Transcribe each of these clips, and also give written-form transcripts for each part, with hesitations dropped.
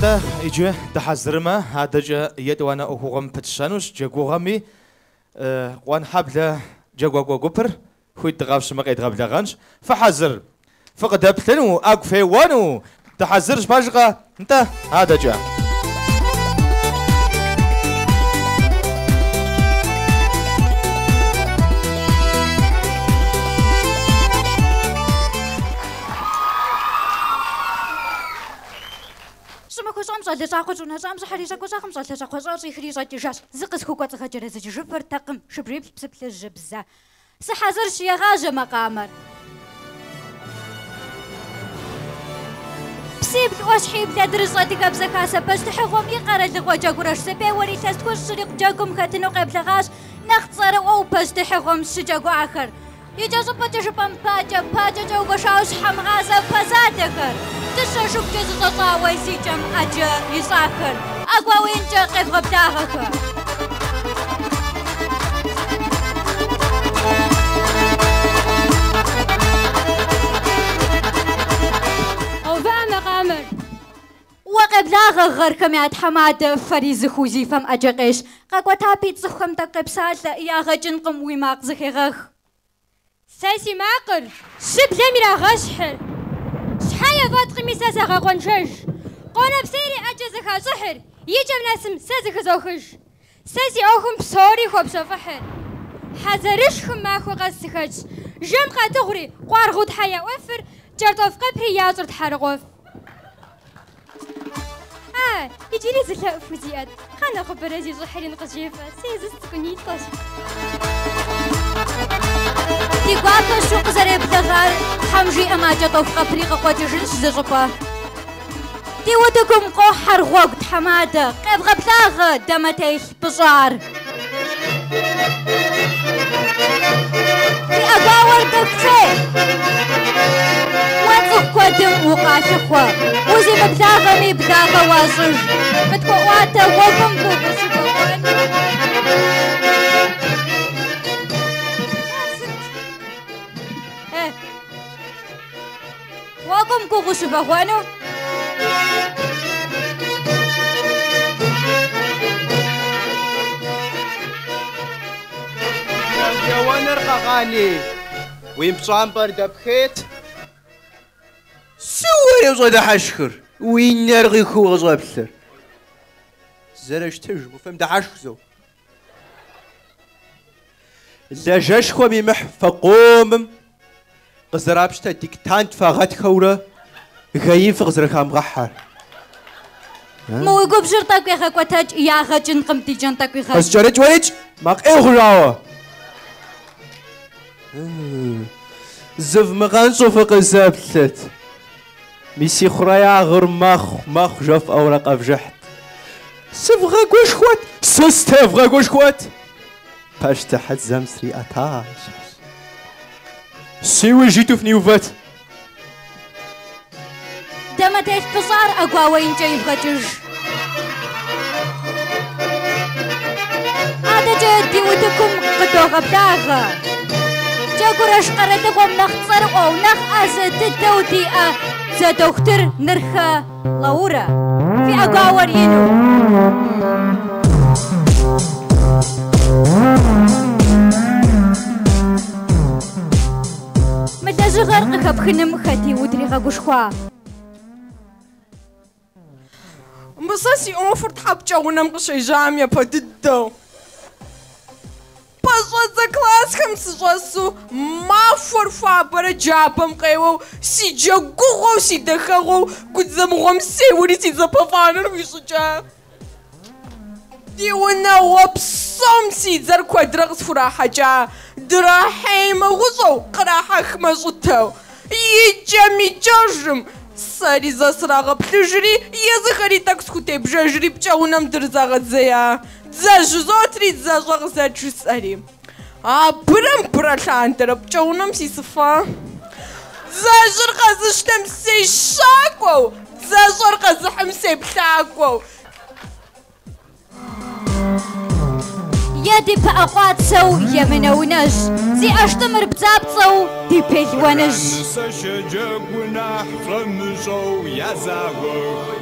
Нтӏэ, иджы дыхьэзырмэ, адэкӏэ етӏуанэ ӏуэхугъуэм пытщэнущ джэгугъэми, Къуэнхьэблэ джэгуакӏуэ гупыр хуит дыкъэфщӏмэ къедгъэблэгъэнщ. Фыхьэзыр? Фыкъыдэплъыну, ӏэгу феуэну? Дыхьэзырщ, пэжкъэ? Нтӏэ, адэкӏэ. Щӏымахуэ щӏыӏэм щӏалэ щӏакхъуэр щӏыунэ щӏыӏэм щӏыхьэри щӏакӏуэ щӏагъым щӏалэ щӏакхъуэ щӏыӏэр щӏихри щӏэкӏыжащ. Зыкъысхукӏуэцӏигъэджэрэзыкӏыжыфыртэкъым шыбжииплӏ псы плъыжьыбзэ. Сыхьэзырщ, егъажьэ макъамэр. Псибл ӏуащхьибл адрыщӏ Адыгэбзэ Хасэ Пащтыхьыгъуэм и къэралыгъуэ джэгурэш зэпеуэр илъэс тхущӏ щрикъу джэгум хэтыну къеблэгъащ нэхъ цӏэрыӏуэу пащтыхьыгъуэм щыджэгуахэр. Икӏэщӏыпӏэкӏэ жыпӏэм пакӏэ, пакӏэкӏэ угуэшауэ щхьэмыгъазэ пэзадэхэр, дыщэ шыгукӏэ зыщӏэщӏауэ зи кӏэм ӏэджэ ищӏахэр, ӏэгуауэ инкӏэ къевгъэблагъэхэ. Къэувыӏэ макъамэр. Уэ къеблагъэ гъэрхэм я тхьэмадэ, фэри зыхыу зи фэм ӏэджэ къещ. Къэкӏуэтапи цӏыхухэм тӏэкӏу къепсалъэ, ягъэ кӏынкъым, уи макъ зэхегъэх. Сэ си макъыр щыблэм ирагъэщхьыр. Щхьэ ефӏэткъыми сэ сагъэкъуэншэж. Къонэпсейри ӏэджэ зэхащӏыхьыр, и кӏэм нэсым сэ зыхызохыж. Сэ си ӏуэхум псори хопщэфӏыхьыр. Хьэ зэрышхым махуэ къэс сыхэтщ. Жэм къадыгъури, къуаргъыу тхьэ яӏуэфыр, кӏэртӏоф къэпри ящӏыр тхьэрыкъуэф. А, иджыри зы лъэӏу фхузиӏэт. Кхъа нэхъыбэрэ зи щӏыхьыр ин къызжефӏэ, сэ езыр сыцӏыкӏунитӏэщ. Ди гуапэщ укъызэреблэгъар, Тхьэм жиӏэм а кӏэртӏоф къэпри къыкъуэкӏыжынщ зыщӏыпӏэ. Ди утыкум къохьэр гъуэгу тхьэмадэ, къевгъэблагъэ дамэтелъ пыщӏар. Фи ӏэгуауэр дэфшей. Уэ цӏыху куэдым укъалъыхъуэ, узимыблагъэми благъэ уащӏыж. Къытхуэӏуатэ гъуэгум гугъу ущыбэкъуэну. Гъуэгум гугъу ущыбэкъуэну? Еуэныр къэгъани, уи пщӏампӏэр дэпхейт. Сыт уэри ущӏэдыхьэшхыр, уи нэр къихуу къыщӏэплъыр. Зэрыщытыж, фымыдыхьэшх зо. Лажьэшхуэм имыхь фэ къомым къызэрапщтэ диктант фагъэтхэурэ ГАИ-м фыкъызэрыхамыгъэхьэр. Мы уи губжьыр тӏэкӏу егъэкӏуэтэкӏ, ягъэ кӏынкъым, ди кӏэн тӏэкӏу игъэкӏ. Къыскӏэрыкӏ уэрикӏ, макъ ӏей хъужауэ. Зывмыгъэнщӏу фыкъызэплъыт. Мис и хъуреягъыр мэхъу, мэхъу жэфӏэурэ къэвжыхьт. Сывгъэгушхуэт, сыстевгъэгушхуэт. Пащтыхьыдзэм сриӏэтащхьэщ. Си ужь иту фыниувэт. Дамэтелъ пыщӏар ӏэгуауэ инкӏэ ивгъэкӏыж. Адэкӏэ ди утыкум къыдогъэблагъэ. Джэгурэш къэралыгъуэм нэхъ цӏэрыӏуэу, нэхъ ӏэзэ дыдэу диӏэ дзэ дохутыр Нырхэ Лаурэ. Фи ӏэгуауэр ину. Мы лэжьыгъэр къыхэпхыным хэти утригъэгушхуа? Мы сэ си ӏуэхур тхьэ пкӏэунэм къыщежьам япэ дыдэу. Пэщӏэдзэ классхэм сыщӏэсу, махуэр хуабэрэ джабэм къеуэу, си джэгугъуэу, си дахэгъуэу гудзэмыгъуэм сеуэри си дзэ пэфӏанэр ӏуищӏыкӏа. Ди унагъуэ псом си дзэр куэдрэ къысхурахьэкӏа, драхьеймэ гъущӏэу, кърахьэхмэ щӏытэу. Икӏэм-икӏэжым, сэри зэ срагъэплъыжри, езыхэри тӏэкӏу схутебжэжри пкӏэунэм дрызагъэдзея. Дзэжь узотри дзэщӏэ къызэт жысӏэри. Абырэ мыбырэ лъандэрэ пкӏэунэм сисыфа. Дзэжьыр къэзыщтэм сещакӏуэу, дзэщӏэр къэзыхьым сеплъакӏуэу. Е ди пыӏэ къуацэу емынэ унэжь, зи ӏэштӏымыр бдзапцӏэу ди пелуаныжь. Нысэщэ джэгу нахь шӏомышӏэу язагъох.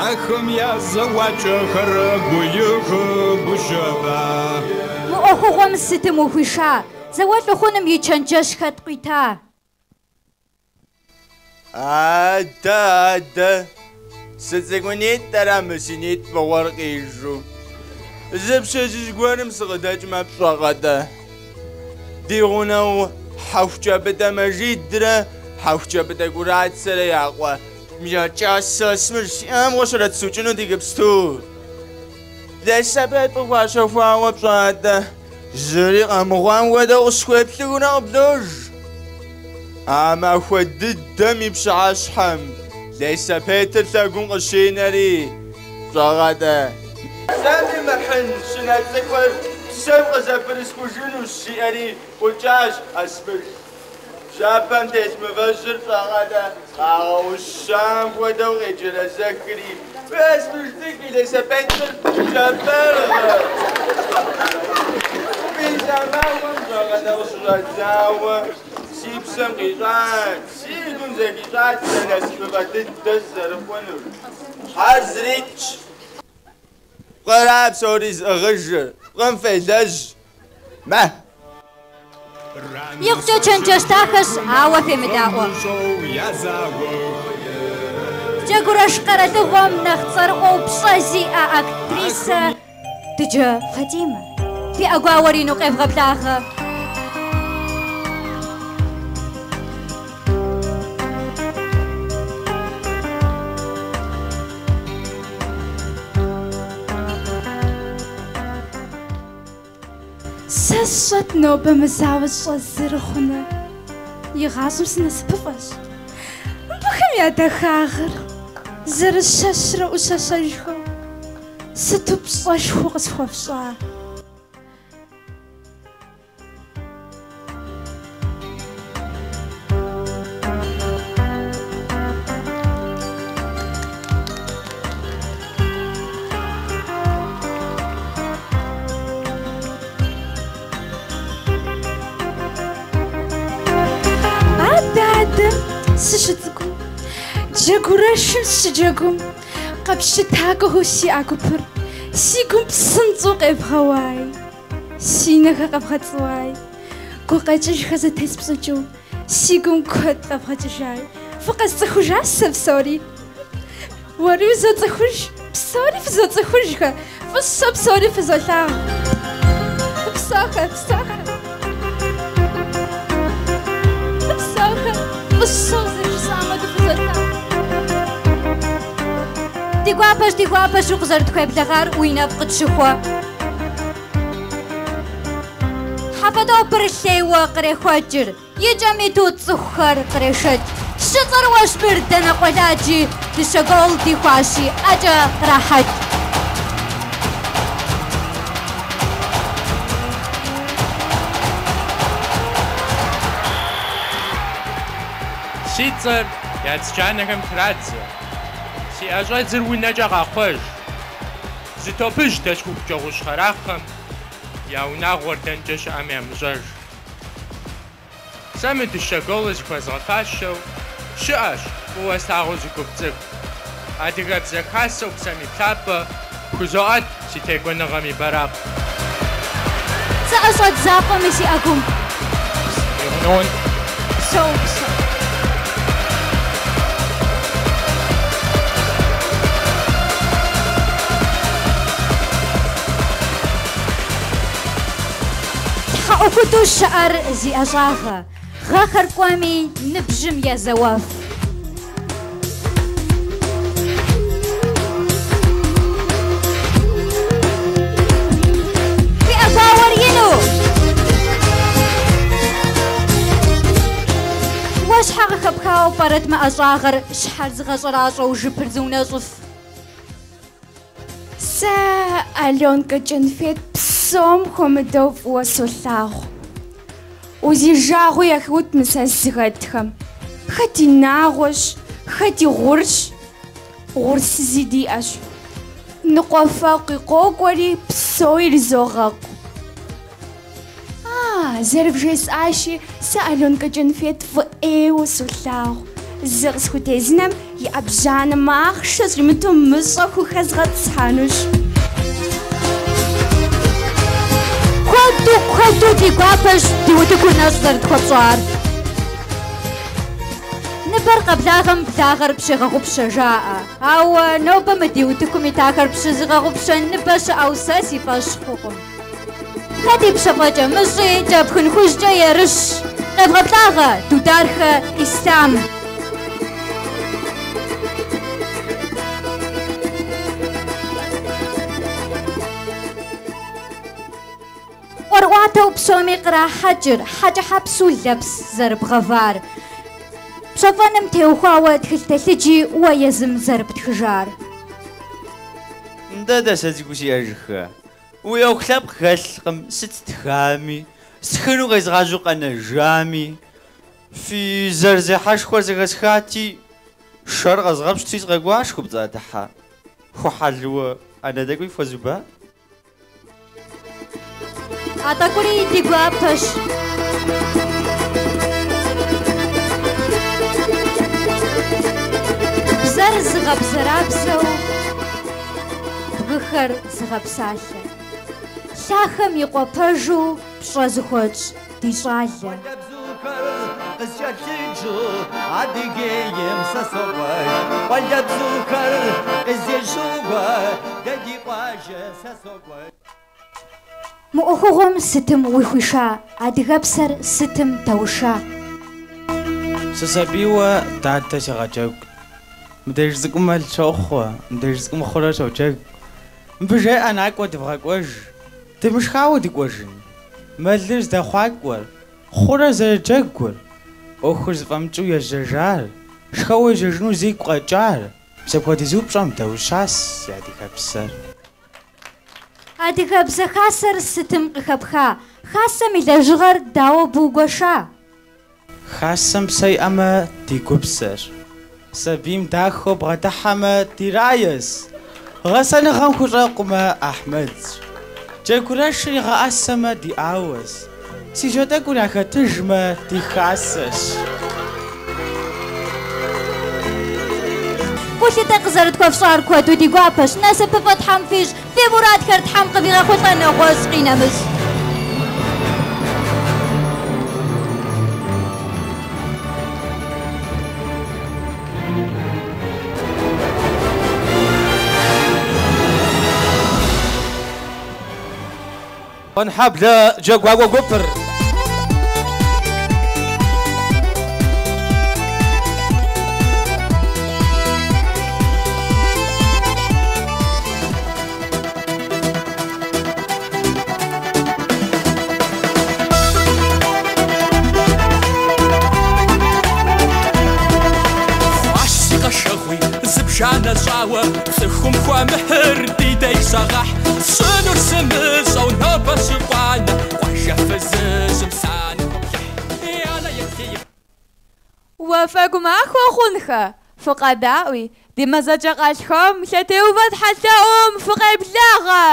Ахэм я зэуакӏэхэр гуих гущэба. Мы ӏуэхугъуэм сытым ухуиша? Зауэлӏ ухъуным и чэнджэщ хэт къуита? Адэ, адэ, сыцӏыкӏунитӏэра мы си нитӏ мыгъуэр къижу. Зы пщэдджыжь гуэрым сыкъыдэкӏмэ пщӏэкъэ-тӏэ? Ди гъунэгъу Хьэхукӏэбыдэ Мэжидрэ Хьэхукӏэбыдэ Кӏурацэрэ я къуэ Мыкӏасэ Асмыж сиӏам къыщырэт сукӏыну иджыпсту. Лэсэпет къыхуащэхуауэ пщӏатӏэ, зыри къэмыхъуам хуэдэу къысхуеплъыхыурэ къыблож. А махуэ дыдэм и пщыхьэщхьэм лэсэпетыр лъэгум къыщинэри, пщӏэкъэ-тӏэ. Зэми мыхьын щынэ цӏыкӏур псым къызэпрысхужынущ, жиӏэри ӏукӏащ Асмыж. Бжьэпэм телъ мывэжьыр пщӏэкъэ-тӏэ, къагъэущам хуэдэу къеджэрэзэхри, Асмыж цӏыкӏу и лэсэпетыр кӏэбыргъ. Мис а махуэм пщӏэкъэ-тӏэ къыщыщӏэдзауэ, си псэм къищӏат, си гум зэхищӏат сэ насыпыфӏэ дыдэ сызэрыхъунур. Щхьэр зырикӏщ. Пкъыра псори зыӏыгъыжыр, пкъым фелэжь. Мэ! Икъукӏэ чэнджэщ дахэщ, ауэ фемыдаӏуэ. Джэгурэш къэралыгъуэм нэхъ цӏэрыӏуэу пщӏэ зиӏэ актрисэ Дыджэ Фатимэ. Фи ӏэгуауэр ину къевгъэблагъэ. Сэ сщӏэт нобэ мы зауэр щӏэз зэрыхъунур. Игъащӏэм сынасыпыфӏэщ. Мыбыхэм я дахагъыр зэрыщэщрэ ӏущэщэжхэу сыту пщӏэшхуэ къысхуэфщӏа. Адэ-адэ, сыщыцӏыкӏум, джэгурэшым сыщыджэгум, къэпщытакӏуэхэу сиӏа гупыр си гум псынщӏэу къевгъэуай, си нэхэр къэвгъэцӏуай, гукъэкӏыжхэр зэтеспщӏыкӏыу си гум куэд къэвгъэкӏыжай. Фыкъэсцӏыхужащ сэ псори. Уэри узоцӏыхуж, псори фызоцӏыхужхэ, фӏыщэу псори фызолъагъу. Фыпсэухэ, фыпсэухэ. Фыпсэухэ, фӏыщэу зэрыжысӏам хуэдэу фызолъагъу. Ди гуапэщ, ди гуапэщ укъызэрытхуеблэгъар уи нэфӏ къытщыхуэ. Хьэфэ топыр лъейуэ кърехуэкӏыр, и кӏэм иту цӏыхухэр кърешэкӏ. Щыцӏэрыӏуэщ мыр дэнэ къуэладжи, дыщэ гол дихуащи, ӏэкӏэ кърахьэкӏ. Си цӏэр я цыджанэхэм традзэ, си ӏэщӏэдзыр унэкӏэ къахъуэж. Зы топыжь дэсхухукӏэ гъущӏ хъэрахъэм я унагъуэр дэнкӏэ щыӏэм ямыщӏэж. Сэ мы дыщэ голыр зыхуэзгъэфащэу щыӏэщ фӏыуэ слъагъуу зы гуп цӏыкӏу. Адыгэбзэ хасэу псэм и плъапӏэ хузоӏэт си текӏуэныгъэм и бэракъ. Сэ ӏэщӏэдз закъуэми си ӏэгум. Псэу, псэу. Тхьэӏухуду щыӏэр зи ӏэщӏагъэ, гъэхэр кӏуэми ныбжьым езэуэф. Фи ӏэгуауэр ину! Уэ щхьэ къыхэпхауэ пӏэрэт мы ӏэщӏагъэр, щхьэр зыгъэщӏэращӏэу жыпыр зыунэщӏыф? Сэ Алёнкэ кӏэнфет псом хуэмыдэу фӏыуэ солъагъу. Узижагъуи яхеут мы сэ сызыхэтхэм. Хэт и нагъуэщ, хэт и гъурщ, гъурсызи диӏэщ. Ныкъуэфэкъуи къокӏуэри псо иризогъэкъу. А, зэрывжесӏащи, сэ Алёнкэ кӏэнфет фӏы ӏейуэ солъагъу. Зы къысхутезынэм и ӏэбжьанэм ахъшэ щӏимыту мыщӏэ хухэзгъэтӏысхьэнущ. Куэду, куэду ди гуапэщ ди утыкур нэщӏ зэрытхуэпщӏар. Ныбэр къэблагъэм благъэр пщегъэгъупщэ, жаӏэ. Ауэ нобэ мы ди утыкум итахэр пщызыгъэгъупщэн ныбэ щыӏэу сэ си фӏэщ хъукъым. Хэт и пщэфӏэкӏэ мыщӏи кӏэпхын хужькӏэ ерыщ. Къевгъэблагъэ, Дудархэ Ислъам. ӏуэрыӏуатэу псоми кърахьэкӏыр, хьэкӏэхьэпсу лэпс зэрыбгъэвар. Пщэфӏэным теухуауэ тхылъ телъыджи уэ езым зэрыптхыжар. Нтӏэ, тӏасэ цӏыкӏуу сиӏэжхэ. Уи ӏуэху лъэпкъ хэлъкъым, сыт стхами, стхыну къезгъажьэу къэнэжами. Фи зэрызехьэшхуэр зэхэсхати, шэр къэзгъэпщтри сыкъэкӏуащ, хупцӏанэдыхьэ. Хухьэлыуэ ӏэнэ тӏэкӏуи фхуэзуба? А тӏэкӏури ди гуапэщ. Бзэр зыгъэбзэрабзэу бгыхэр зыгъэпсалъэ. Лъахэм и къуэ пэжу пщӏэ зыхуэтщӏ ди щӏалэ. Къыскӏэлъыджэу Адыгейм сэ сокӏуэж. Къуалэбзухэр къыздежьууэ дэ ди къуажэ сэ сокӏуэж. Мы ӏуэхугъуэм сытым уихуиша, адыгэпсэр сытым дэуша? Сысабийуэ дадэ сигъэджэгут. Мыбдеж цӏыкӏум мэл щохъуэ, мыбдеж цӏыкӏум хъурэ щоджэгу. Мыбы жеӏэ, накӏуэ дывгъэкӏуэж, дымышхауэ дыкӏуэжын. Мэлыр здэхъуакӏуэр, хъурэ зэрыджэгур, ӏуэхур зэфӏэмыкӏыу ежьэжар, шхэуэ ежьэжыну зигу къэкӏар, мис апхуэдиз упщӏэм дэущащ си адыгэпсэр. Адыгэбзэ хасэр сытым къыхэпха? Хасэм и лэжьыгъэр дауэ быугуэша? Хасэм псэ иӏэмэ, ди гупсэщ. Сабийм дахэу бгъэдыхьэмэ, ди Раещ. Гъэсэныгъэм хущӏэкъумэ, Ахьмэдщ. Джэгурэшыр игъэӏэсэмэ, ди Ауэщ. Си жьэ тӏэкӏур яхэтыжмэ, ди хасэщ. Гулъытэ къызэрытхуэфщӏар куэду ди гуапэщ. Насыпыфӏэ Тхьэм фищӏ, фи мурадхэр Тхьэм къывигъэхъулӏэ нэгъуэщӏ къинэмыщӏ. Къуэнхьэблэ джэгуакӏуэ гупыр. Хъуащ си къэшэгъуи, зыбжанэ щӏауэ, цӏыхум хуэмыхьыр ди деж щагъэхь. Сщӏынур сымыщӏэу нобэ щыкъуанэ, къуажэ фызыжьым саныхуоплъыхь. И анэ еплъи. Уафэгу махуэ хъунхэ, фыкъэдаӏуи, ди мазэкӏэ къалъхуам лъэтеувэ тхьэлъэӏум фыкъеблагъэ!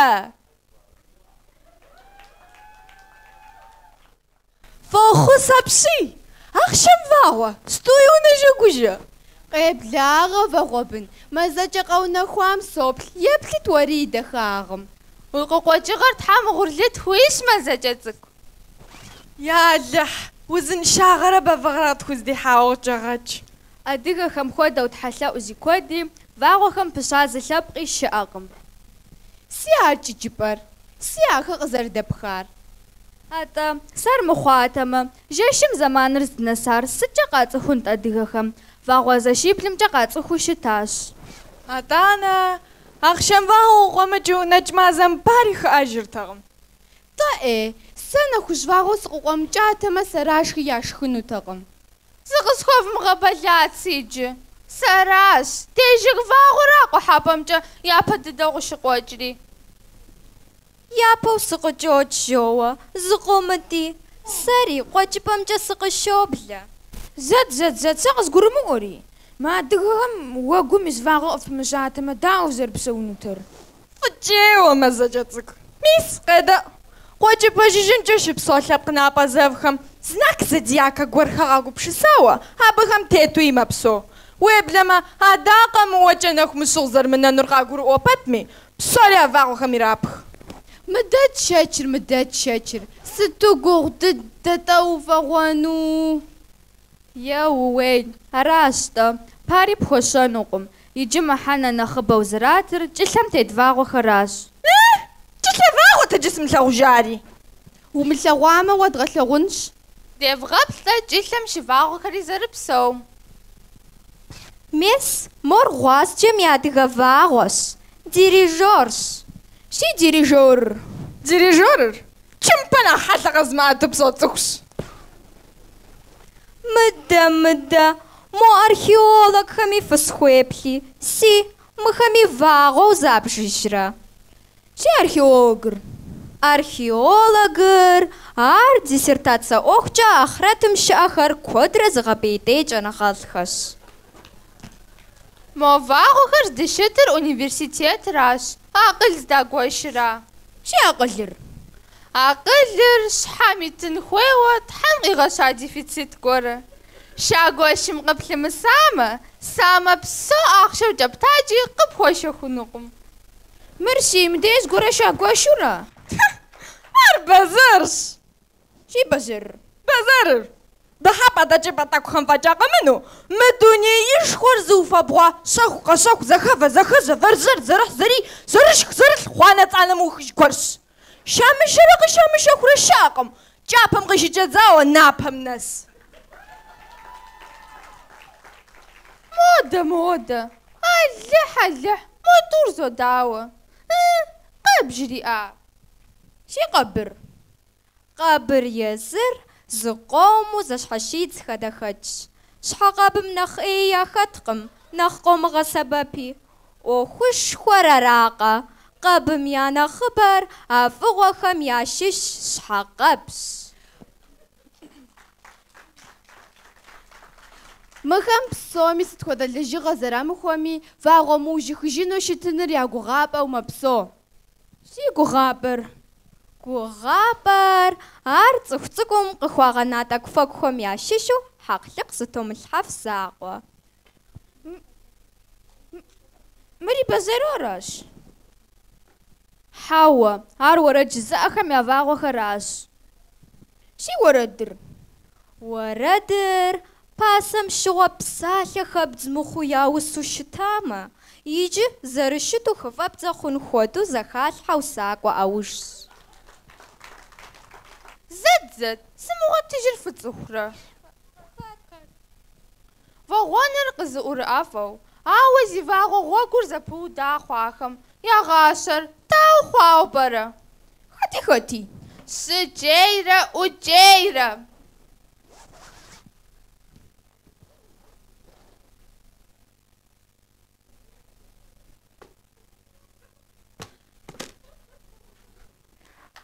Фӏохъус апщий! Ахъшэм вагъуэ, сыту унэжэгужэ! Къеблагъэ, вагъуэбын, мазэкӏэ къэунэхуам соплъ, еплъыт уэри и дахагъым. Уи къыкъуэкӏыгъэр Тхьэм угъурлы тхуищӏ, мазэкӏэ цӏыкӏу. Я Алыхь, узыншагъэрэ бэвыгъэрэ къытхуздихьауэ къыщӏэгъэкӏ. Адыгэхэм хуэдэу тхьэлъэӏу зи куэди, вагъуэхэм пыщӏа зы лъэпкъи щыӏэкъым. Си ар кӏыджыпӏэр, си ахэр къызэрыдэпхар. Атӏэ, сэр мыхъуатэмэ, жэщым зэманыр здынэсар сыткӏэ къацӏыхунт адыгэхэм? Вагъуэзэшиблымкӏэ къацӏыхуу щытащ. Атӏанэ, ахъшэм вагъуэ къыкъуэмыкӏыу нэкӏ мазэм бари хыӏэжыртэкъым. Тӏэ, ӏей, сэ нэхущ вагъуэу сыкъыкъуэмыкӏатэмэ, сэрашхи яшхынутэкъым. Зыкъысхуэвмыгъэбэлаци иджы. Сэращ, дей жыг вагъуэра къухьэпӏэмкӏэ япэ дыдэу къыщыкъуэкӏри. Япэу сыкъыкӏокӏ жоуэ, зыкъомыди, сэри къуэкӏыпӏэмкӏэ сыкъыщоблэ. Зэт, зэт, зэт, сэ къызгурымыӏуэри. Мы адыгэхэм уэгум ис вагъуэ къыфпымыщӏатэмэ, дауэ зэрыпсэунутэр? Знак зодиака гуэрхэр къагупсысауэ, абыхэм тетуи мэпсэу. Уеблэмэ, адакъэ мыуэкӏэ нэху мыщыгъу зэрымынэнур къагурыӏуэ пэтми, псори а вагъуэхэм ирапх. Мыдэ тшэчыр, мыдэ тшэчыр, сыту гугъу дыдэ-тӏэ уфӏэгъуэну. Еууей, аращ-тӏэ, пари пхуэщэнукъым. Иджы мыхьэнэ нэхъыбэу зратыр кӏылъэм тет вагъуэхэращ. Э, кӏылъэ вагъуэт иджы сымылъагъужари. Умылъэгъуамэ, уэдгъэлъэгъунщ. Девгъэплъ-тӏэ кӏылъэм щывагъуэхэри зэрыпсэум. Мес, мор гъуазджэм и адыгэ вагъуэщ, дирижерщ. Си дирижерыр? Дирижерыр чымпэ нэхъ хьэлъэ къэзымыӏэту псэу цӏыхущ. Мыдэ, мыдэ, мо археологхэми фысхуеплъи, си, мыхэми вагъуэу забжыжрэ? Си археологыр? Археологыр, ар диссертацэ ӏуэхукӏэ ахърэтым щыӏэхэр куэдрэ зыгъэпӏейтей щӏэныгъэлӏхэщ. Мо вагъуэхэр здыщытыр университетращ, акъыл здагуэшыра. Си акъылыр? Акъылыр щхьэм итын хуейуэ Тхьэм къигъэщӏа дефицит гуэрэ. Щагуэшым къыплъымысамэ, самэ псо ахъшэу кӏэптакӏи къыпхуэщэхунукъым. Мыр си, мыдей зыгуэрэ щагуэшурэ? Ар бэзэрщ. Си бэзэрыр? Бэзэрыр. Дыхьэпӏэ дэкӏыпӏэ тӏэкӏухэм фӏэкӏа къэмынэу, мы дунеишхуэр зыуфэбгъуа щэху къэщэху зэхэвэ зэхэжьэ вэржьэр зэрыхь зэрий зэрышх зэрылъ хъуанэ цӏанэ мыухыж гуэрщ. Щамыщэрэ къыщамыщэхурэ щыӏэкъым, кӏапэм къыщыкӏэдзауэ напэм нэс. Модэ, модэ, алыхь, алыхь, мо тӏур зодауэ. Ы, къэб жриӏа? Си къэбыр? Къэбыр езыр зыкъому зэщхьэщидз хадэхэкӏщ. Щхьэкъэбым нэхъ ӏеи яхэткъым, нэхъ къомыгъэсэбэпи. Ӏуэхушхуэр аракъэ, къэбым я нэхъыбэр а фӏыгъуэхэм ящыщ щхьэкъэбщ. Мыхэм псоми сыт хуэдэ лэжьыгъэ зэрамыхуэми, вагъуэ мыужьыхыжыну щытыныр я гугъапӏэу мэпсэу. Си гугъапӏэр? Гугъапӏэр ар цӏыху цӏыкӏум къыхуагъэна тӏэкӏуфэкӏухэм ящыщу хьэкълыкъ зытомылъхьэф закъуэ. Мыри бэзэру аращ. Хьэуэ, ар уэрэд жызыӏэхэм я вагъуэхэращ. Си уэрэдыр? Уэрэдыр пасэм щыгъуэ псалъэ хэбдз мыхъуу яусу щытамэ, иджы зэрыщыту хыфӏэбдзэ хъун хуэдэу зэхалъхьэ усакӏуэ ӏэужьщ. Зэт, зэт, сымыгъуэтыжыр фыцӏыхурэ? Вагъуэнэр къызыӏурыӏэфӏэу, ауэ зи вагъуэ гъуэгур зэпыуда хъуахэм я гъащӏэр дауэ хъуауэ пӏэрэ? Хэти хэти? Щыкӏейрэ ӏукӏейрэ.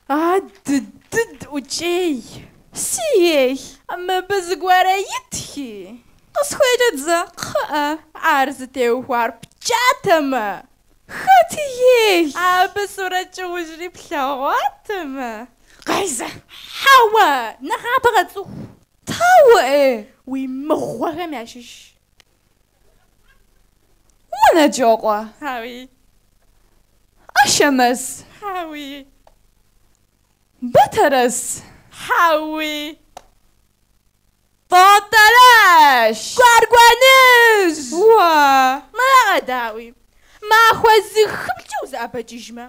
А дыдыд ӏукӏей! Си ей, мыбы зыгуэрэ итхи. Къысхуеджэт зэ, кхъыӏэ. Ар зытеухуар пкӏатэмэ. Хэт ей? Абы сурэт кӏыужри плъэгъуатэмэ. Къайзэ! Хьэуэ, нэгъабэ къэцӏыху. Тауэ ӏей? Уи мыгъуэхэм ящыщ. Унэджокъуэ. Хьэуи. Ашэмэз. Хьэуи. Бэтэрэз. Хьэуи. Тӏотӏэрэш. Гуаргуаныжь! Уа! Мыракъэ, дауи. Махуэ зыхыблкӏэ узэӏэбэкӏыжмэ,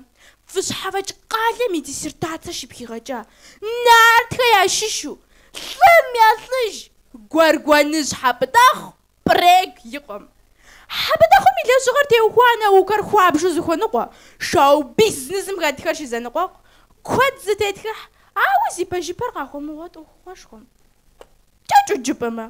Выщхьэфӏэкӏ къалэм и диссертацэ щыпхигъэкӏа нартхэ ящыщу лӏым я лӏыж Гуаргуаныжь Хьэпӏытӏэхъу Пӏрег и къуэм. Хьэпӏытӏэхъум и лэжьыгъэр теухуа наукэр хуабжьу зыхуэныкъуэ, шоу-бизнесым хэтхэр щызэныкъуэкъу, куэд зытетхыхь, ауэ зи пэжыпэр къахуэмыгъуэт ӏуэхугъуэшхуэм. Кӏэкӏыу жыпӏэмэ,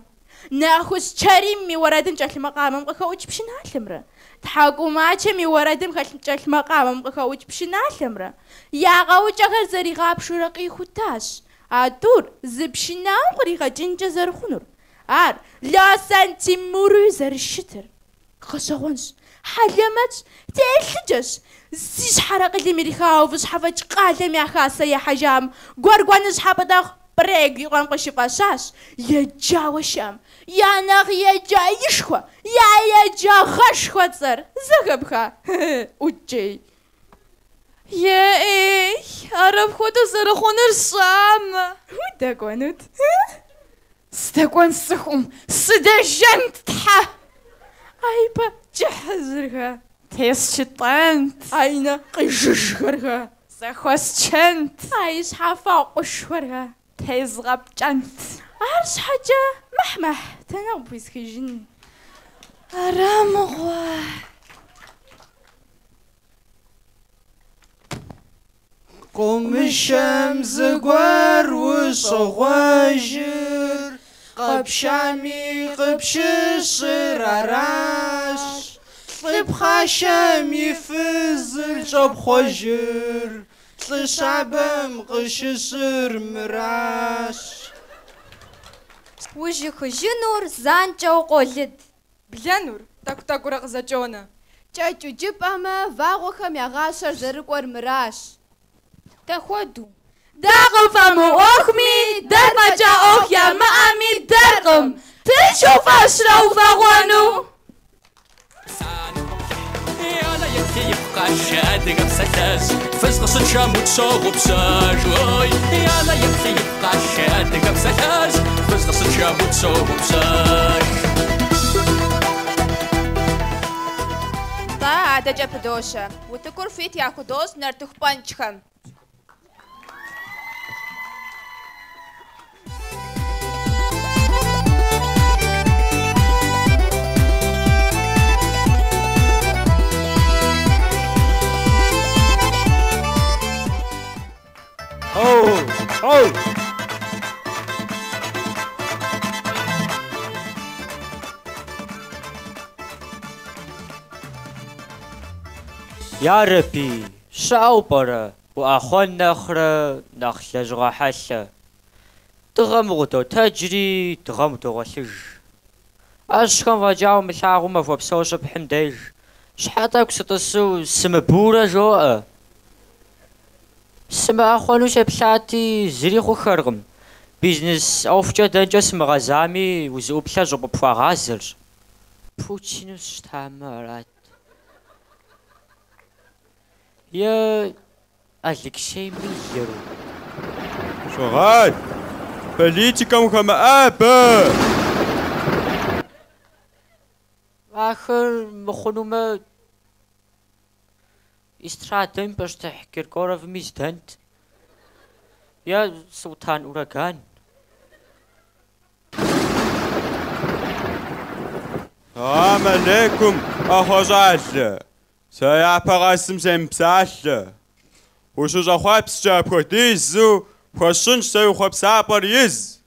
Нэхущ Чэрим и уэрэдым кӏэлъ макъамэм къыхэӏукӏ пшыналъэмрэ, Тхьэкӏумачэм и уэрэдым хэлъ кӏэлъ макъамэм къыхэӏукӏ пшыналъэмрэ я къэукӏэхэр зэригъапщэурэ къихутащ а тӏур зы пшынауэм къригъэкӏынкӏэ зэрыхъунур, ар Лосэн Тимуруи зэрыщытыр. Гъэщӏэгъуэнщ, хьэлэмэтщ, телъыджэщ, зи щхьэр акъылым ирихауэ Выщхьэфӏэкӏ къалэм я хасэ ехьэжьам Гуаргуаныжь Хьэпӏытӏэхъу. Прегу и къуэм къыщыфӏэщащ еджауэ щыӏэм я нэхъ еджаишхуэ, я еджагъэшхуэ цӏэр зэхэпха? ӏукӏей. Е-ей, ар апхуэдэу зэрыхъунур сщӏамэ. Удэкӏуэнут? Сыдэкӏуэн сцӏыхум, сыдэжэнт, тхьэ! А и пэ кӏыхьыжьырхэ? Тесчытӏэнт. А и нэ къижыжхэрхэ? Зэхуэсчэнт. А и щхьэфэгъушхуэрхэ? Тезгъэпкӏэнт. Арщхьэкӏэ, мыхь-мыхь, дэнэ къыпхуисхыжын? Ара мыгъуэ. Къыумышэм зыгуэр ущӏогъуэжыр, къэпшами къыпщыщӏыр аращ. Лӏы пхъашэм и фызыр щӏопхъуэжыр, лӏы щабэм къыщыщӏыр мыращ. Ужьыхыжынур занщӏэу къолыд. Блэнур тӏэкӏу-тӏэкӏуурэ къызэкӏонэ. Кӏэкӏыу жыпӏэмэ, вагъуэхэм я гъащӏэр зэрыкӏуэр мыращ. Дахуэду. Дэ къыфӏэмыӏуэхуми, дэр фӏэкӏа ӏуэху ямыӏэми дэркъым. Тыншу уфӏэщрэ уфэгъуэну? Адыгэ псалъэжь, фыз къыщытшэм утщогъупщэж. Ой, ялэ еплъи игу къашэ, адыгэ псалъэжь, фыз къыщытшэм утщогъупщэж. Тӏэ, адэкӏэ пыдощэ. Утыкур хуит яхудощӏ нартыху пӏэнкӏхэм. Ярэби, щыӏэу пӏэрэ уӏэхъуэн нэхърэ нэхъ лэжьыгъэ хьэлъэ? Дыгъэм укъыдотэджри, дыгъэм удогъуэлъыж. Ӏэщхэм фӏэкӏа умылъагъуу махуэ псо щыпхьым деж, щхьэ тӏэкӏу сытӏысу сымыбурэ жоӏэ. Сымыӏэхъуэну сеплъати, зыри хъухэркъым. Бизнес ӏуэхукӏэ дэнкӏэ сымыгъэзами, узыӏуплъэр щӏыб къыпхуагъазэрщ. Путину сщытамэ, арат. Е Алексей Миллеру. Щыгъэт! Политикэм ухэмыӏэбэ! Ахэр мыхъунумэ, эстрадэм и пащтыхь Киркоровми здэнт. Е Султан Ураган. Салам алейкум, ӏэхъуэ щӏалэ. Сэ япэ къэсым семыпсалъэ. Ущыщӏэхъуэпскӏэ апхуэдизу пхуэсщӏынщ сэ уи хъуэпсапӏэр из.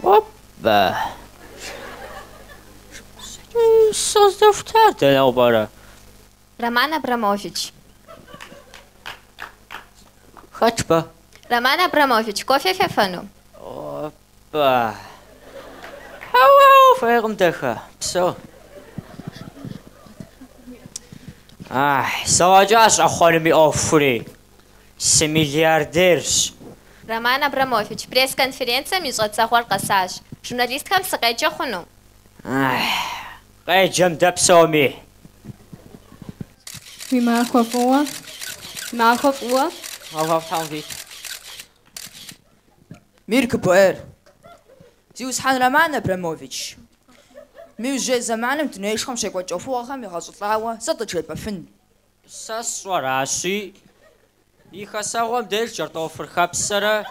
Опа! Сыкъыздэхутар дэнэу пӏэрэ? Роман Абрамович. Хэт жыпӏа? Роман Абрамович, кофе фефэну? Опа! Хьэуэ, хьэуэ, хуейкъым, дахэ. Псэу. Ах, зэфӏэкӏащ ӏэхъуэным и ӏуэхури. Сымиллиардерщ. Роман Абрамович, пресс-конференцэм и щӏэдзэгъуэр къэсащ. Журналистхэм сыкъеджэ хъуну? Ах, къеджэм дэ псоми. Уи махуэ фӏыуэ. Махуэ фӏыуэ. Махуэфӏ Тхьэм къуит. Мир КПР. Зиусхьэн Роман Абрамович, мы иужьрей зэманым дунеишхуэм щекӏуэкӏ ӏуэхугъуэхэм егъэщӏылӏауэ сыт къыджепӏэфын? Сэ сщӏэращи, и хэсэгъуэм деж кӏэртӏофыр хэпсэрэ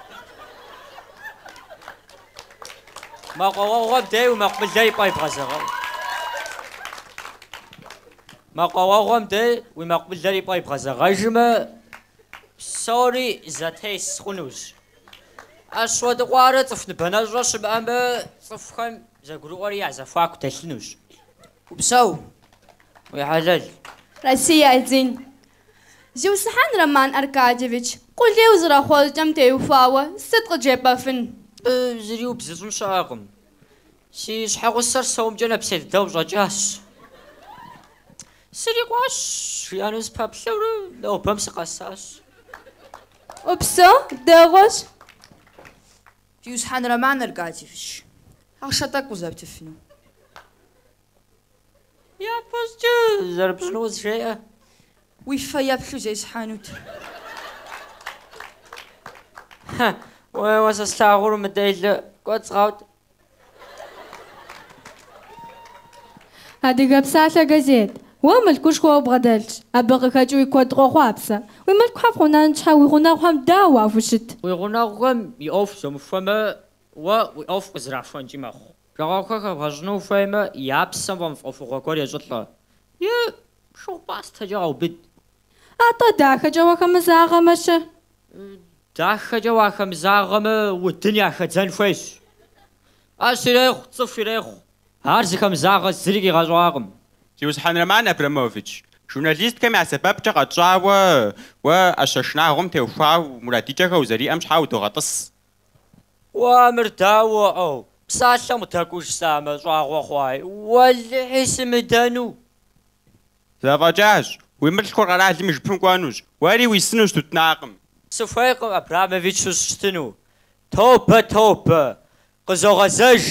мэкъуауэгъуэм дей уи мэкъумылэр и пӏэ ибгъэзэгъэ. Мэкъуауэгъуэм дей уи мэкъумылэр и пӏэ ибгъэзэгъэжмэ, псори зэтес хъунущ. ӏэщ уэдыкъуарэ цӏыху ныбэнэщӏрэ щымыӏэмэ, цӏыхухэм зэгурыӏуэри я зэхуаку дэлъынущ. Упсэу! Уи хьэлэл. Россия один. Зиусхьэн Роман Аркадьевич, къулей узэрыхъуа щӏыкӏэм теухуауэ сыт къыджепӏэфын? Зыри убзыщӏын щыӏэкъым. Си щхьэгъусэр сомкӏэ нэпсей дыдэу къыщӏэкӏащ. Срикъуащ, жиӏэну сыпэплъэурэ нобэм сыкъэсащ. Упсэу, дэгъуэщ. Зиусхьэн Роман Аркадьевич, ахъшэ тӏэкӏу къызэптыфыну? Япэщӏыкӏэ зэрыпщӏыну къызжеӏэ. Уи фэеплъу зесхьэнут. Уэ сэ слъагъур умыделэ, кӏуэцӏ гъэут. Адыгэ псалъэ газет. Уэ мылъкушхуэ убгъэдэлъщ. Абы къыхэкӏыуи куэд къохъуапсэ. Уи мылъкухэр пхъумэн щхьэ уи гъунэгъухэм дауэ уахущыт? Уи гъунэгъухэм и ӏуэху зомыхуэмэ, уэ уи ӏуэху къызэрахуэнкӏи мэхъу. Жагъуэгъухэр хэбгъэщӏыну ухуеймэ, я псэм фӏэмыфӏ ӏуэхугъуэ гуэр ещӏылӏэ. Е шыгъу-пӏастэкӏэ къэубыд. Атӏэ дахэкӏэ уахэмызагъэмэ-щэ? Дахэкӏэ уахэмызагъэмэ, удын яхэдзэн хуейщ. ӏэщ ирехъу, цӏыху ирехъу. Ар зыхэмызагъэ зыри къигъэщӏакъым. Зиусхьэн Роман Абрамович, журналистхэм я сэбэпкӏэ къэтщӏауэ уэ ӏэщэ шынагъуэм теухуауэ мурадыкӏэхэр узэриӏэм щхьа удогъэтӏыс. Уа, мыр дауэ, ӏэу, псалъэм къыдэкӏуж самэ щӏагъуэ хъуай, уэлэхьи сымыдэну. Зэфӏэкӏащ, уи мылъкур къэралым и жыпым кӏуэнущ, уэри уисынущ тутнакъым. Сыхуейкъым Абрамовичу сыщытыну. Тобэ, тобэ, къызогъэзэж!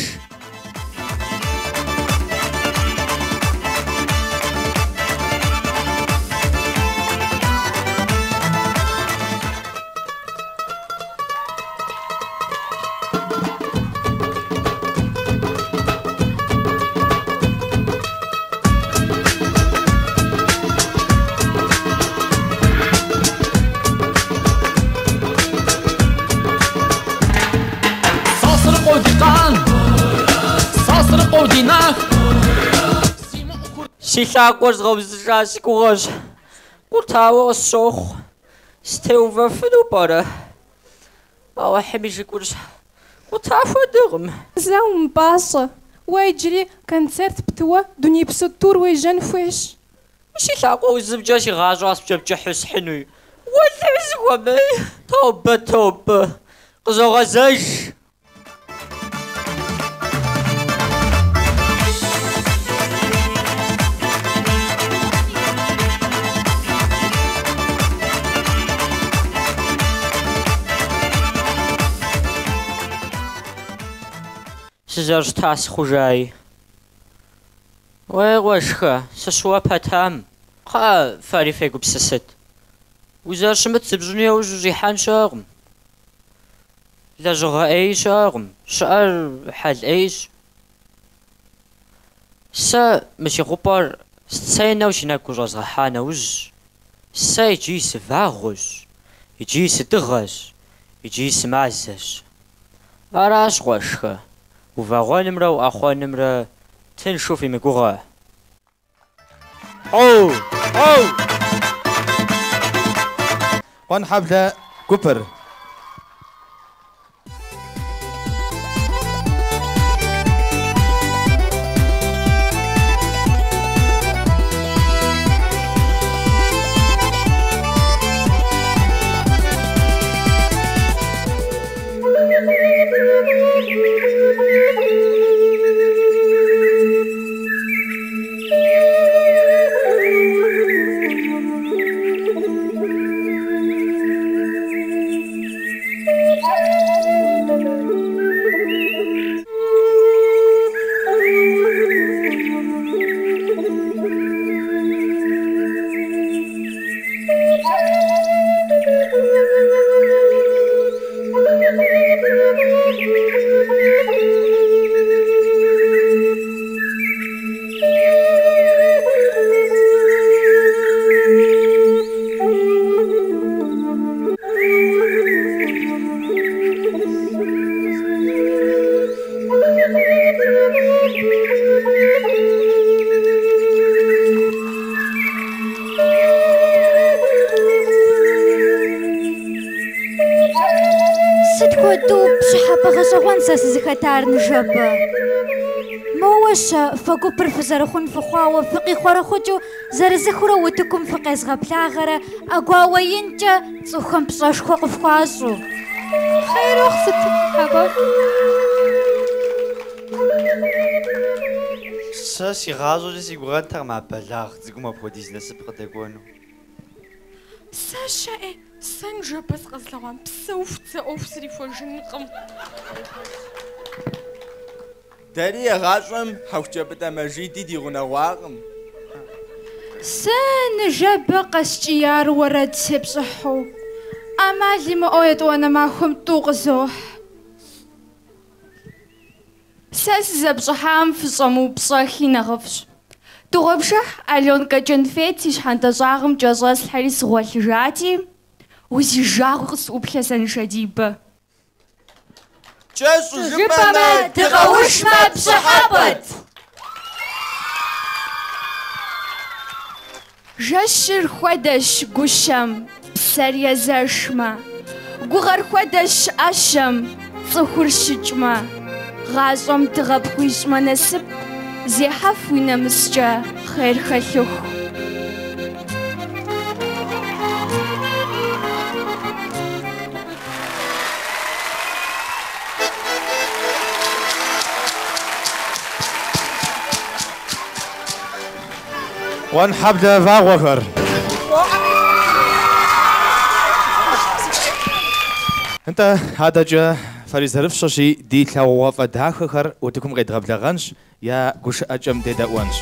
Сосрыкъуэу ди къан, Сосрыкъуэу ди нах. Си лъакъуэр згъэузыжа си гугъэщ, къутауэ къысщохъу. Сытеувэфыну пӏэрэ? Алыхьым и шыкурщ, къута хуэдэкъым. Зэ умыпӏащӏэ, уэ иджыри концерт птыуэ дунейпсо тур уежьэн хуейщ. Си лъакъуэ узымкӏэ си гъащӏэ къэс пкӏэ-пкӏыхьу схьынуи. Уэлэхьи, сыхуэмей. Тобэ, тобэ, къызогъэзэж. Сызэрыщыта сыхъужаи. Уей, къуэшхэ, сыщыуэ пэтам. Кхъыӏэ, фэри фегупсысыт. Узэрыщымыт зыпщӏыну яужь ущӏихьэн щыӏэкъым. Лэжьыгъэ ӏеи щыӏэкъым, щыӏэр хьэл ӏейщ. Сэ мы си хъупӏэр сценэу си нэгу къыщӏэзгъэхьа нэужь, сэ иджыи сывагъуэщ, иджыи сыдыгъэщ, иджыи сымазэщ. Аращ, къуэшхэ, увагъуэнымрэ уӏэхъуэнымрэ тыншу фимыгугъэ. Хьэу! Хьэу! Къуэнхьэблэ гупыр. сэ сызыхэтар ныжэбэ. Моуэ-щэ, фэ гупыр фызэрыхъун фыхъуауэ, фыкъихъуэрыхъукӏыу, зырызыхыурэ утыкум фыкъезгъэблагъэрэ ӏэгуауэ инкӏэ цӏыхухэм пщӏэшхуэ къыфхуащӏу. Хъер ухъу, сыт хьэкӏуэфӏ? Сэ си гъащӏэкӏэ си гугъэнтэкъым а бэлагъ цӏыкӏум апхуэдиз насып къыдэкӏуэну. Сэ-щэ, ӏей, сэ ныжэбэ сыкъэзылъэгъуам псэуху дзэ ӏуэху срихуэжынкъым. Дэри егъащӏэм Хьэху Кӏэбытӏэ Мэжиди ди гъунэгъуакъым. Сэ ныжэбэ къэскӏияр уэрэд сепщӏыхьу, ӏэмал имыӏэу етӏуанэ махуэм тӏу къызохь. Сэ сызэпщӏыхьам фыщӏэмыупщӏэххи нэхъыфӏщ. Дыгъуэпшыхь Алёнкэ кӏэнфет си щхьэнтэ щӏагъым кӏэщӏэслъхьэри сыгъуэлъыжати, узижагъуи къысӏуплъэ сэ нышэдибэ. Кӏэщӏу жыпӏэмэ, дыкъэушмэ, пщӏыхьэпӏэт. Жэщыр хуэдэщ гущэм, псэр езэшмэ. Гугъэр хуэдэщ ӏэщэм, цӏыхур щыкӏмэ. Гъащӏэм тыгъэ пхуищӏмэ насып, зехьэф уи нэмыскӏэ хъер хэлъыху. Къуэнхьэблэ вагъуэхэр. Нтӏэ, адэкӏэ фэри зэрыфщӏэщи, ди лъагъугъуафӏэ дахэхэр утыкум къедгъэблэгъэнщ, я гушыӏэкӏэм дедэӏуэнщ.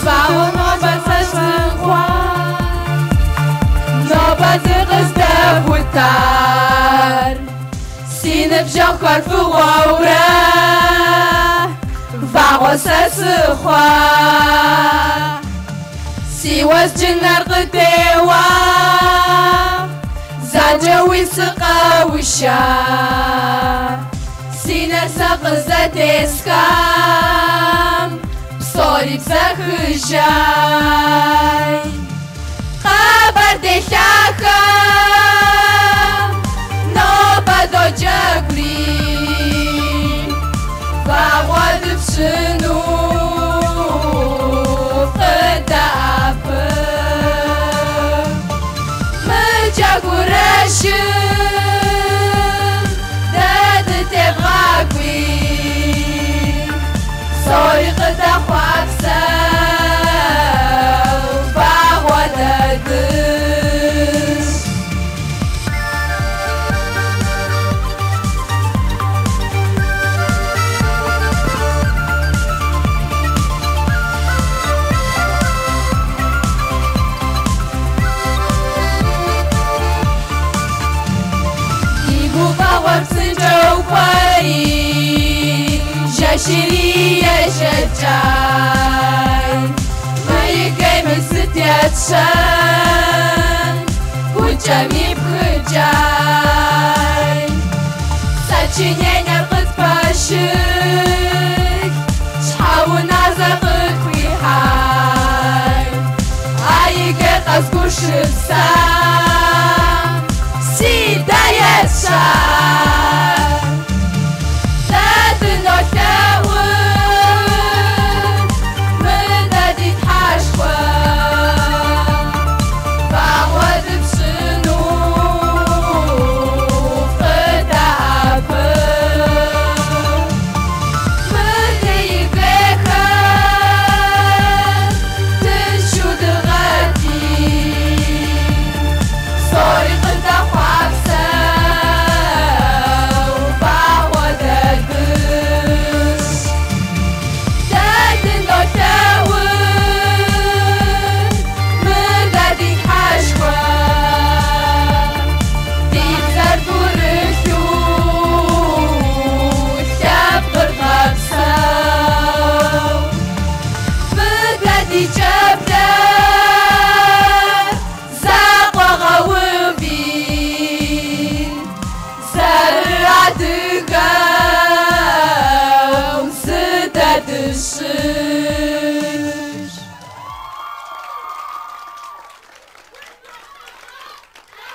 Вагъуэ нобэ сэ сыхъуа, нобэ зыкъыздэхутар. Си ныбжьэгъухэр фыгъуэурэ, вагъуэ сэ сыхъуа. Си уэзджынэр къытеуа, занщӏэуи сыкъэуша. Си нэр сэ къызэтесхам, псори бзэхыжай. Къэбэрдей лъахэм нобэ доджэгури, вагъуэ дыпщыну къыдэӏэпыкъу. Мы джэгурэшым дэ дытевгъакӏуи, псори къыдэхъуапсэу вагъуэ дэ дыщ. Ди гуфӏэгъуэр псынщӏэу кӏуэри, жэщри ешэкӏай. Мы игейми сыт етщэн, гукӏэми пхыкӏай. Сочиненэр къытпэщылъ, щхьэуназэр къытхуихьай. А игейр къэзгушыпсам, си дэ етщар. Дэ дынолъэӏур, мы дэ ди Тхьэшхуэ, вагъуэ дыпщыну къыдэӏэпыкъу. Мы ди игейхэр тыншу дыгъэти, псори къыдэхъуапсэу.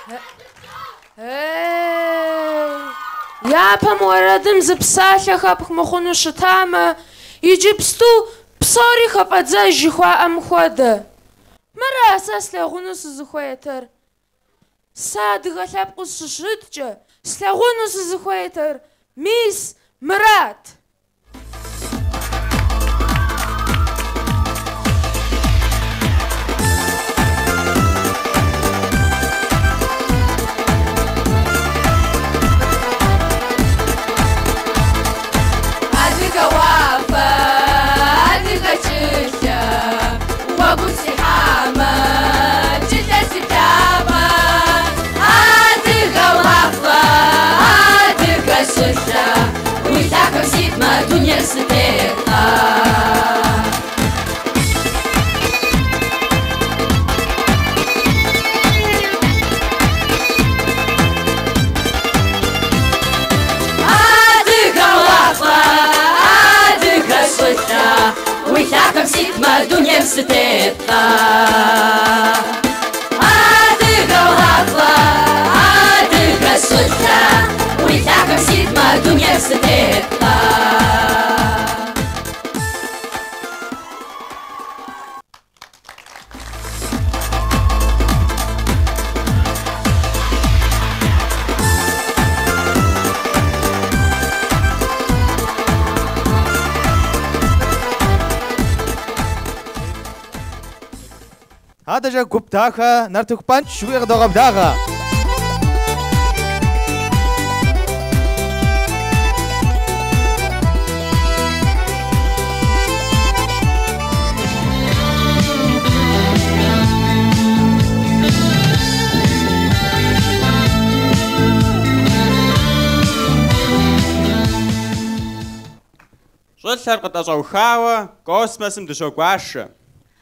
Ей, япэм уэрэдым зы псалъэ хэпх мыхъуну щытамэ, иджыпсту псори хэфӏэдзэж жыхуаӏэм хуэдэ. Мыра сэ слъагъуну сызыхуейтэр? Сэ адыгэ лъэпкъыу сыщыткӏэ, слъагъуну сызыхуейтэр мис мырат. Адыгэ уафэ, адыгэ щӏылъэ, уэгум сихьамэ, щӏылъэр си плъапӏэ. Адыгэ уафэ, адыгэ щӏылъэ, уи лъахэм ситмэ, дунейр сытеткъэ. Адыгэ уафэ, адыгэ щӏылъэ, уи лъахэм ситмэ, дунейм сытеткъэ. Адыгэ уафэ, адыгэ щӏылъэ, уи лъахэм ситмэ, дунейм сытеткъэ. Адэкӏэ гуп дахэ Нартыху пӏэнкӏ жыхуиӏэр къыдогъэблагъэ. Щӏылъэр къытӏэщӏэухауэ космосым дыщогуашэ.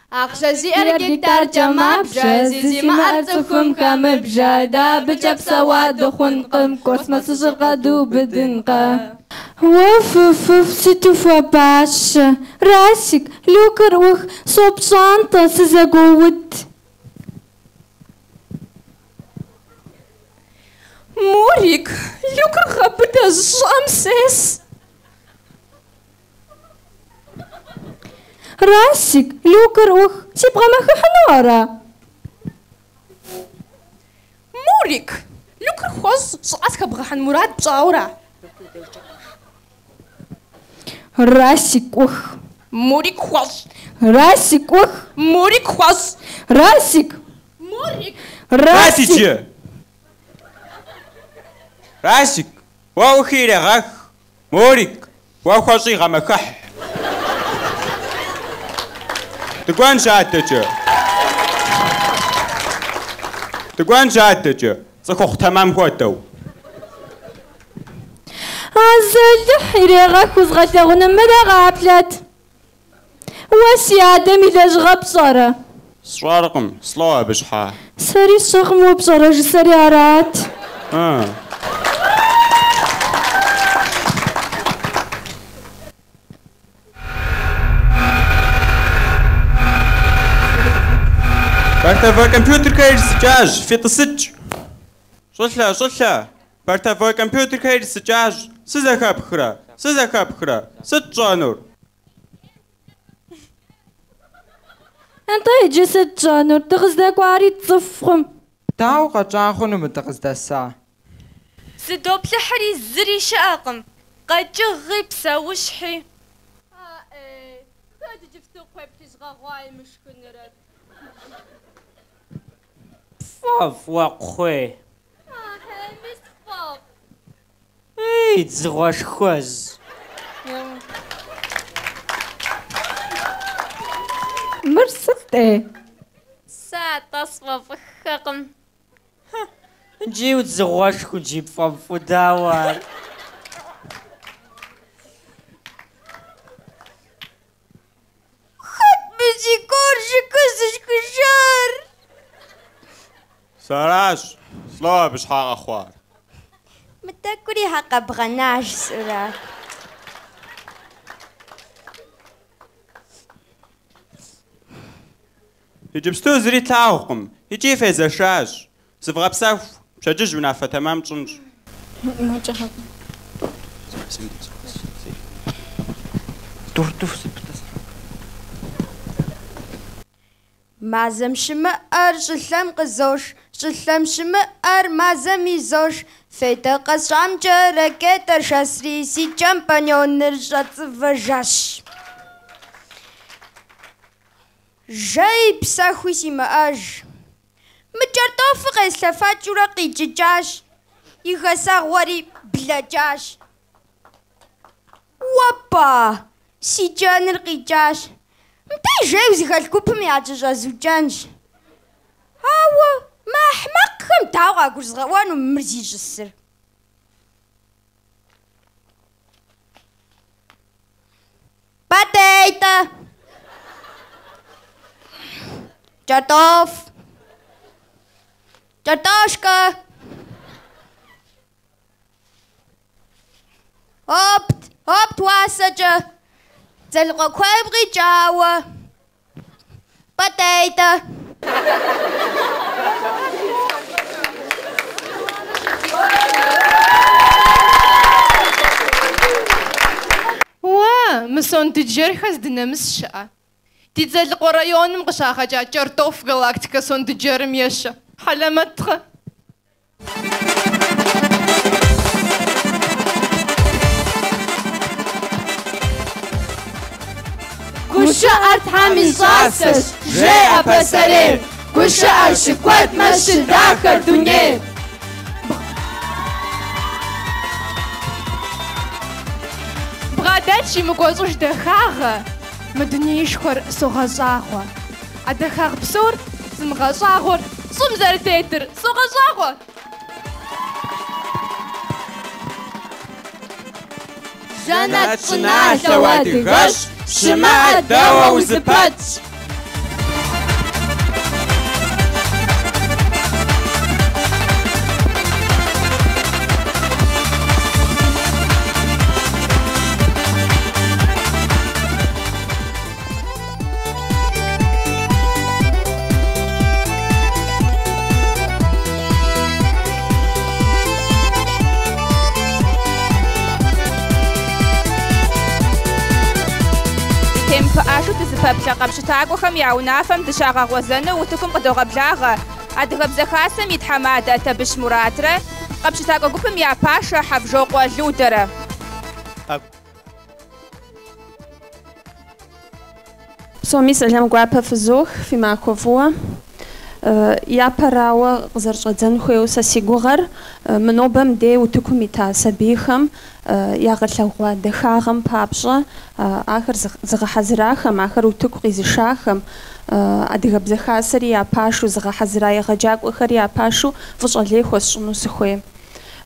Ахъшэ зиӏэр гектаркӏэ мабжэ, зи зимыӏэр цӏыхум хамыбжэ, дэ абыкӏэ псэуа дыхъункъым, космосыщӏыр къэдубыдынкъэ. Уэ фыфыф, сыту хуабащэ! Расик, люкыр ӏух, сопщӏантӏэ, сызэгуоуд. Мурик, люкыр гъэбыдэ, щӏыӏэм сес. Расик, люкыр ӏух, сибгъэмэхыхьыну ара? Мурик, люкыр хуэщӏ, щӏыӏэ схэбгъэхьэн мурад пщӏауэ ара? Расик, ӏух. Мурик, хуэщӏ. Расик, ӏух. Мурик, хуэщӏ. Расик! Мурик! Расик! Расик! Расик, уэ ӏухи ирегъэх. Мурик, уэ хуэщӏи гъэмэхыхь. Дыкӏуэнщ адэкӏэ. Дыкӏуэнщ адэкӏэ, цӏыхухъу тэмэм хуэдэу. Азалыхь, ирегъэх узгъэлъэгъуным, мыдэ къаплъэт. Уэ си адэм и лэжьыгъэ пщӏэрэ? Сщӏэркъым, слӏо абы щхьа? Сэри сщӏэкъым, уэ пщӏэрэ жысӏэри арат. Бортовой компьютерхэр ирисыкӏащ, фитӏысыкӏ. Щӏылъэ, щӏылъэ, бортовой компьютерхэр ирисыкӏащ, сызэхэпхрэ, сызэхэпхрэ, сыт тщӏэнур? Нтӏэ, иджы сыт тщӏэнур? Дыкъыздэкӏуари тцӏыхукъым. Дауэ къэтщӏа хъуну мы дыкъыздэса? Зыдоплъыхьри зыри щыӏэкъым, къэкӏыгъи псэущхьи. Аӏей, хэт иджыпсту кхъуейплъыжь гъэгъуа имышхынрэт? Пфӏэфӏ уэ кхъуей? Ахьейми сфӏэфӏ. Ей, дзыгъуэшхуэжь! Мыр сыт, ӏей? Сэ атӏэ сфӏэфӏыххэкъым. Иджи удзыгъуэшху, иджи пфӏэмыфӏу, дауэ ар? Хэт мы си коржикыр зышхыжар? Сэращ, слӏо абы щхьа къэхъуар? Мы тӏэкӏури хьэ къэбгъэна жысӏэурэ. Иджыпсту зыри тлъагъукъым икӏи фезэшащ. Зывгъэпсэху, пщэдджыжь унафэ тэмэм тщӏынщ. Мазэм щымыӏэр щӏылъэм къызош, щӏылъэм щымыӏэр мазэм изош. Фейдэ къэсщӏамкӏэ ракетэр шэсри, си кӏэмпӏэньоныр щӏэцӏывэжащ. Жэи псэхуи симыӏэж. Мы кӏэртӏофыр къеслъэфэкӏыурэ къикӏыкӏащ, и хэсэгъуэри блэкӏащ. Уэпа! Си кӏэныр къикӏащ. Мыбдеж жейуэ зыхэлъ гупым якӏэщӏэзукӏэнщ. Ауэ мы ахьмакъхэм дауэ къагурызгъэӏуэну мыр зищӏысыр? Пӏэтӏейтӏэ! Кӏэртӏоф! Кӏэртӏошкэ! Опт, опт уасэкӏэ! Дзэлыкъуэ куейм къикӏауэ! Пӏэтӏейтӏэ! Уа, мы сондыджэрхэр здынэмыс щыӏэ. Ди Дзэлыкъуэ районым къыщагъэкӏа кӏэртӏоф галактикэ сондыджэрым ещэ. Хьэлэмэткъэ? Гушыӏэр Тхьэм и щӏасэщ, жеӏэ пасэрейм. Гушыӏэр щыкуэдмэ, щыдахэр дунейр. Бгъэдэлъщ имыкӏуэщӏыж дахагъэ, мы дунеишхуэр согъэщӏагъуэ. А дахагъ псор зымыгъэщӏагъуэр щӏым зэрытетыр согъэщӏагъуэ. Жэнэт щӏыналъэу адыгэщӏ, щымыӏэ дэ уэ узыпэтщӏ. Темыпыӏэжу дызыпэплъэ къэпщытакӏуэхэм я унафэм дыщагъэгъуэзэну утыкум къыдогъэблагъэ Адыгэбзэ Хасэм и тхьэмадэ Табыщ Муратрэ къэпщытакӏуэ гупым я пашэ Хьэвжокъуэ Людэрэ. Псоми сэлам гуапэ фызох, фи махуэ фӏыуэ. Япэрауэ къызэрыщӏэдзэн хуейуэ сэ си гугъэр, мы нобэм дей утыкум ита сабийхэм ягъэлъэгъуа дахагъэм папщӏэ ахэр зыгъэхьэзырахэм, ахэр утыку къизышахэм, Адыгэбзэ Хасэри я пашэу, зыгъэхьэзыра егъэджакӏуэхэри я пашэу фӏыщӏэ лей хуэсщӏыну сыхуей.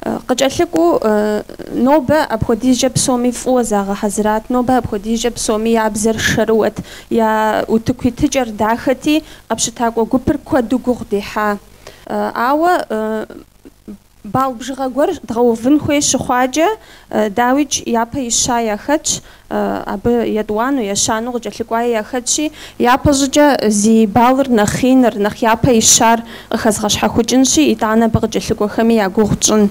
Къыкӏэлъыкӏуэу нобэ апхуэдизкӏэ псоми фӏыуэ загъэхьэзырат, нобэ апхуэдизкӏэ псоми я бзэр шэрыуэт, я утыку итыкӏэр дахэти, къэпщытакӏуэ гупыр куэду гугъу дехьа. Ауэ балл бжыгъэ гуэр дгъэувын хуей щыхъуакӏэ, дауикӏ, япэ ища яхэтщ, Абы етӏуанэу, ещанэу къыкӏэлъыкӏуаи яхэтщи, япэщӏыкӏэ зи баллыр нэхъ иныр, нэхъ япэ ищар къыхэзгъэщхьэхукӏынщи, итӏанэ абы къыкӏэлъыкӏуэхэми я гугъу тщӏын.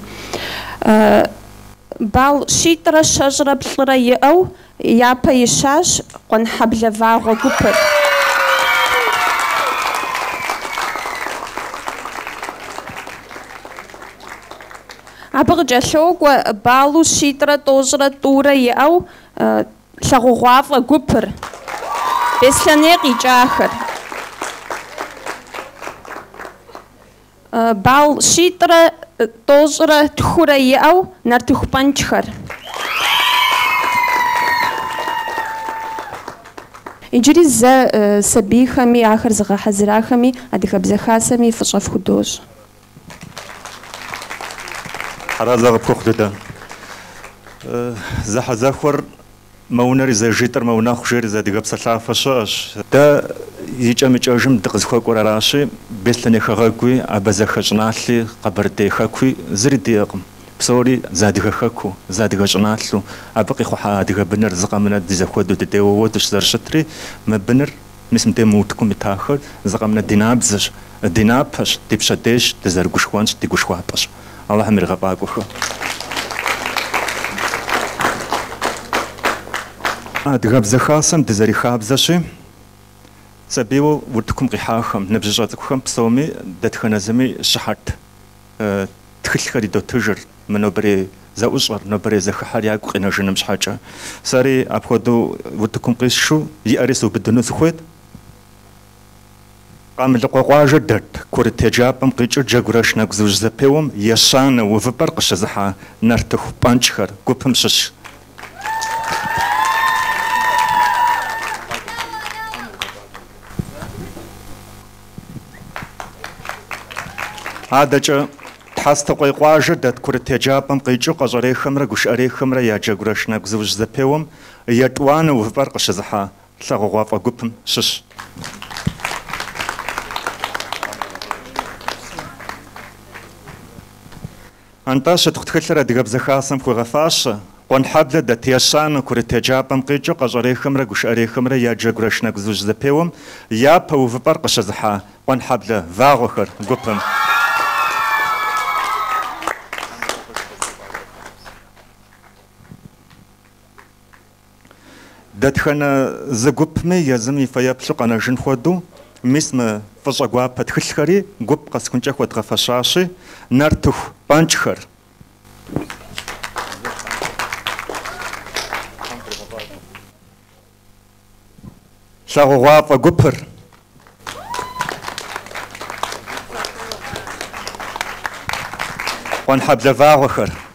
Балл щитӏрэ щэщӏрэ плӏырэ иӏэу япэ ищащ Къуэнхьэблэ вагъуэ гупыр. Абы къыкӏэлъокӏуэ баллу щитӏрэ тӏощӏрэ тӏурэ иӏэу Лъагъугъуафӏэ гупыр, Беслъэней къикӏахэр. Балл щитӏрэ тӏощӏрэ тхурэ иӏэу Нартыху пӏэнкӏхэр. Иджыри зэ сабийхэми, ахэр зыгъэхьэзырахэми, Адыгэбзэ Хасэми фӏыщӏэ фхудощӏ. Тхьэразэ къыпхухъу, Людэ. Зэхьэзэхуэр мэунэри зэжитӏыр мэунэхъу жери зы адыгэ псэлъафэ щыӏэщ. Дэ икӏэм-икӏэжым дыкъызыхуэкӏуэр аращи, Беслъэней хэгъэгуи, Абазэхэ щӏыналъи, Къэбэрдей хэкуи зыри диӏэкъым. Псори зы адыгэ хэкуу, зы адыгэ щӏыналъэу, абы къихъухьа адыгэ быныр зы къэмынэ ди зэхуэдэу дыдейуэ дыщызэрыщытри, мы быныр Мис мыдей мы утыкум итахэр зы къэмынэ ди набдзэщ, ди напэщ, ди пщэдейщ, дызэрыгушхуэнщ, ди гушхуапӏэщ. Алыхьым иригъэфӏакӏуэхэ. Адыгэбзэ Хасэм дызэрихабзэщи, сабийуэ утыкум къихьахэм, ныбжьыщӏэ цӏыкӏухэм псоми дэтхэнэ зыми щыхьэт тхылъхэр идотыжыр, мы нобэрей зэӏущӏэр, нобэрей зэхыхьэр ягу къинэжыным щхьэкӏэ. Сэри апхуэдэу утыкум къисшу, и ӏэри сыубыдыну сыхуейт. Къамылыкъуэ къуажэ дэт курыт еджапӏэм къикӏыу Джэгурэш нэгузыужь зэпеуэм ещанэ увыпӏэр къыщызыхьа Нартыху пӏэнкӏхэр гупым щыщ. Адэкӏэ Тхьэстыкъуей къуажэ дэт курыт еджапӏэм къикӏыу къэщӏэрейхэмрэ гушыӏэрейхэмрэ я Джэгурэш нэгузыужь зэпеуэм етӏуанэ увыпӏэр къыщызыхьа Лъагъугъуафӏэ гупым щыщ. Нтӏэ, щытхъу тхылъыр Адыгэбзэ Хасэм хуегъэфащэ. Къуэнхьэблэ дэт ещанэ курыт еджапӏэм къикӏыу къэщӏэрейхэмрэ гушыӏэрейхэмрэ я Джэгурэш нэгузыужь зэпеуэм япэ увыпӏэр къыщызыхьа Къуэнхьэблэ вагъуэхэр гупым. Дэтхэнэ зы гупми езым и фэеплъу къэнэжын хуэдэу, мис мы фӏыщӏэгуапэ тхылъхэри гуп къэсхункӏэ хуэдгъэфэщащи, Нартыху пӏэнкӏхэр. Лъагъугъуафӏэ гупыр. Къуэнхьэблэ вагъуэхэр.